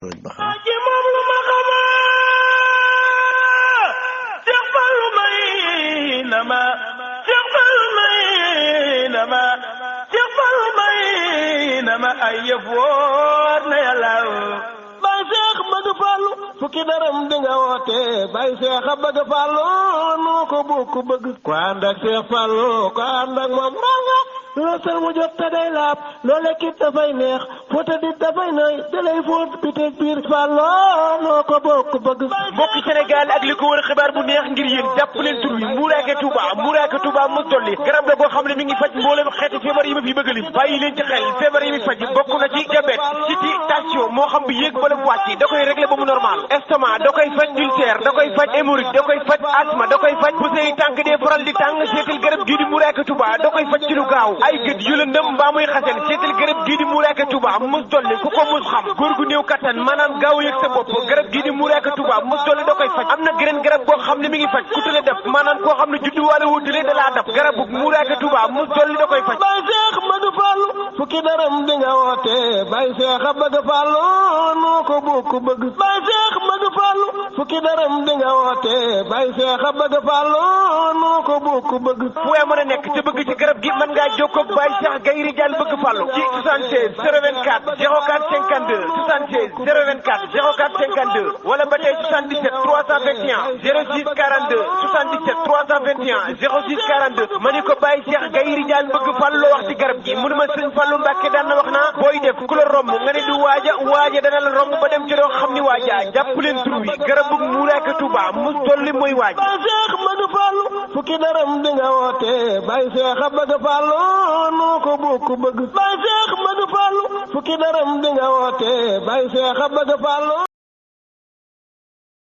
ci moom lu ma xamaa Seex Fallu may na ma Seex Fallu may na ma Seex Fallu may na ma ay yëf wóor na Yàlla Baay Seex bëgg Fallu fukki daram di nga woote Baay Seex a bëgg Fallu nu ko bokk bëgg ko ànd ak Seex Fallu ko ànd ak moom ranga loo sal mu jot te day laab loo lekkit dafay neex fóota dit dafay nay da lay fóot biteeg biir Fallu noo ko bokk bëgg mbokki Sénégal ak li ko wër xibaar bu neex ngir yéen jàpp leen tur wi Muraake Touba mu tolli garab la goo xam ne mi ngi faj mboolem xeeti feebar yi ma fi bëgg lim bàyyi leen ci xel feebar yi mi faj bokk na ci diabète siti tension moo xam bi yéeg wala bu wàcc da koy régler ba mu normal estomac da koy faj ulcère da koy faj hémorroïde da koy faj asthme da koy faj bu say tànk dee faral di tàng seetal garab gii di Muraake Touba da koy faj ci lu gaaw ay gët yu lëndëm mbaa muy xasen seetal garab gii di Muraake Touba mus dolli ku ko mus xam góor gu néew kattan maanaam gaaw yëg sa bopp garab gii di Muraake Touba mus dolli da koy faj am na geneen garab boo xam ne mi ngi faj ku tële def maanaam koo xam ne juddu waale wutale da laa dab garabu Muraake Touba mus dolli da koy faj Baay Seex bëgg Fallu fukki daram di nga woote Baay Seex a bëgg Fallu noo ko bokk bëgg Baay Seex bëgg Fallu fukki daram di nga woote Baay Seex a bëgg Fallu noo ko bokk bëgg fu waay mën a nekk te bëgg ci garab gi mën ngaa jokkoo ak Baay Seex Gaye Rijaal bëgg Fallu ci 76 024 04 52 76 024 04 52 wala ba tey 77 321 06 42 77 321 06 42 ma ni ko Baay Seex Gaye Rijaal bëgg Fallu loo wax ci garab gi mu ne ma sëñ Fallu Mbàkke daan na wax naa booy def ku la romb nga ne du waaja dana la romb ba dem ci doo xam ni waaja jàpp leen tur wi garabu Muraake Touba mu dolli mooy waaj Baay Seex bëgg Fallu fukki daram di nga woote Baay Seex a bëgg Fallu noo ko bokk bëgg Baay Seex bëgg Fallu fukki daram di nga woote Baay Seex a bëgg Fallu